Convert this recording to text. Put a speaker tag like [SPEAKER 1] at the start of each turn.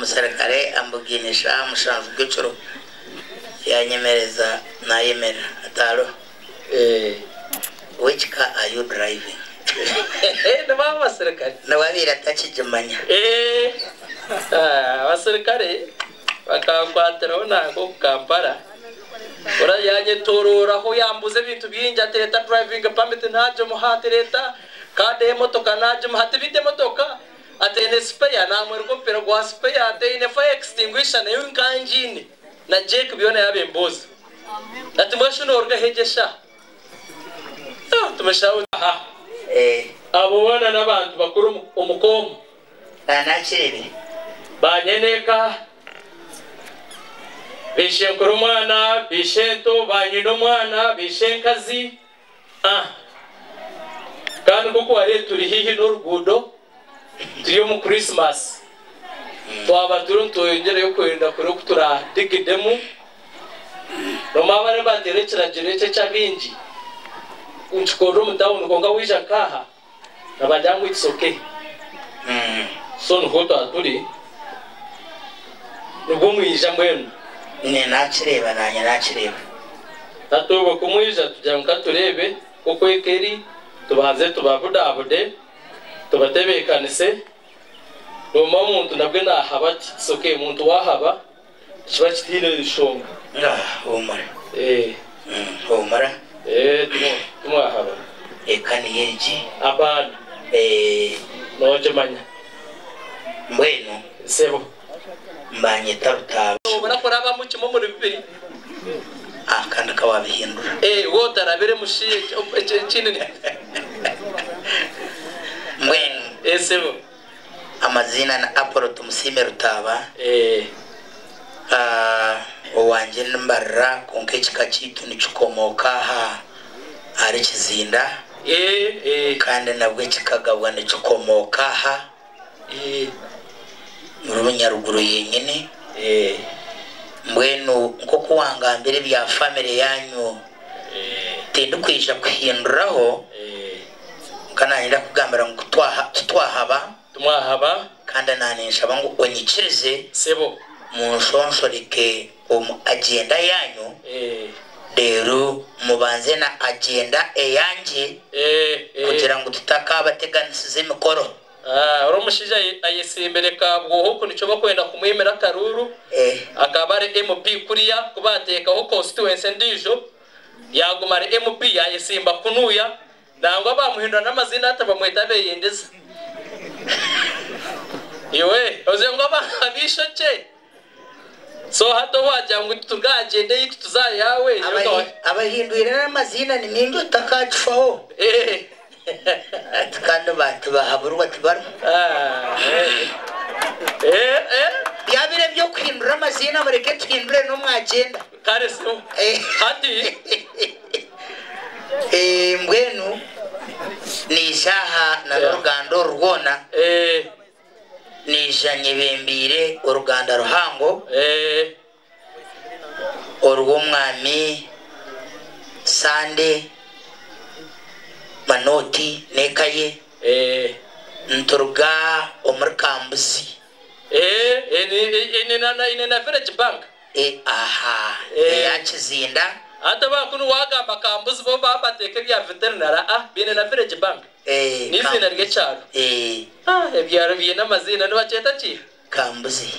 [SPEAKER 1] Omuserukare ambugaine eshaaha mushanju g'ekiro yanyemereza nayemerera ati alo which car are you driving?
[SPEAKER 2] Nibo abo abaserukare.
[SPEAKER 1] Niwe abaire atakigimanya.
[SPEAKER 2] Abaserukare bakankwatiraho nanka oku Kampala yanyetororaho yambuuza ebintu bingi ati reeta driving permit nagimuha ati reeta kaada y'emotoka nagimuha ati beitu emotoka Ati eine sipeya, naamworeka omupiira gwa sipeya, ati eine fire extinguisher nayo nka ngiine, na Jake byona yaaba emboozi. Ati mbwenu shi nooruga hi egyo eshaaha? Tumushaho aha. Abo boona n'abantu bakuru omu ka omu. Ba nyeneka, baishenkuru omwana, baishento, ba nyina omwana, baishenkazi. A Kandi nk'oku wareeba turi haihi n'oruguudo, turi omu Christmas, twaba turiyo nitweyongyerayo kwenda kureeba oku turadigidemu. Noomanya bariyo nibateera ekiragiro eki eky'abaingi nikikorera omu tawuni kwonka waija nk'aha nibagira ngu it's okay. So niho twaba turi, nibwo mwija mbwenu.
[SPEAKER 1] Nyine nakireeba nanye nakireeba.
[SPEAKER 2] Hati obwo ku mwija tugira ngu ka tureebe oku eka eri, tubanze tubabudabude, tubatebeekanise. Noomanya omuntu nabwe naahaba ati, it's okay, omuntu waahaba nikiba kitaine nshonga.
[SPEAKER 1] Nga huumura. Huumura.
[SPEAKER 2] Timwahaba.
[SPEAKER 1] Eka niyo egi.
[SPEAKER 2] Abaana. Noogimanya.
[SPEAKER 1] Mbwenu.
[SPEAKER 2] Sebo.
[SPEAKER 1] Mbanyeta Rutaaba.
[SPEAKER 2] Noobura kurabamu kimwe omuri bibiri.
[SPEAKER 1] Ah, kandi ka waabihindura.
[SPEAKER 2] Waaba otarabiremu shi ekindi ni.
[SPEAKER 1] Mbwenu.
[SPEAKER 2] Sebo.
[SPEAKER 1] Amaziina ni Apollo Tumusiime Rutaaba. Owangye ni Mbarara kwonka ekika kyaitu nikikomooka aha ahari Kizinda kandi nabwo kikagabwa nikikomooka aha muri Bunyaruguru yenyine. Mbwenu nk'oku wangambira ebya famire yaanyu tindikwija kuhinduraho kwonka naanye ndakugambira ngu titwahaba.
[SPEAKER 2] Timwahaba.
[SPEAKER 1] Kandi naninshaba ngu onyikirize
[SPEAKER 2] Sebo.
[SPEAKER 1] munshonshoreke omu agyenda yaanyu, reero mubanze na agyenda eyangye kugira ngu tutakabateganisiza emikoro.
[SPEAKER 2] Ori omushaija ayesimbire Kabwoho oku nikyo bakwenda kumwimira akaruuru. Akaba ari MP kuriya ku bateekaho constituency endiijo yaaguma ari MP yayesimba kunuuya. Nangwa baamuhindura n'amaziina hati bamweta Abeyendeza. Iwe oze ngu ab'eishokye. So hati obu wagira ngu titugagyenda eyaitu tuze aha yaawe.
[SPEAKER 1] Abahindwire n'amaziina ni mingi otakakifaho. Ati kandi ba tibahaburwa tibarimu. Byabire eby'okuhindura amaziina mureke tuhindure n'omwagyenda.
[SPEAKER 2] Kare so hati.
[SPEAKER 1] Mbwenu naija aha na n'oruganda oru rwona, naija nyebembeire oruganda ruhango orw'Omwami Sande Manoti n'eka ye, nituruga omuri Kambuzi.
[SPEAKER 2] Eine na Village Bank.
[SPEAKER 1] E aha eya Kizinda.
[SPEAKER 2] Hati ba kunu wagamba Kambuzi bo ba bateeka ebya veterinary a baine na Village Bank n'eiziina ry'ekyaro. Ah ebyaro biine amaziina nibakyeta ki?
[SPEAKER 1] Kambuzi.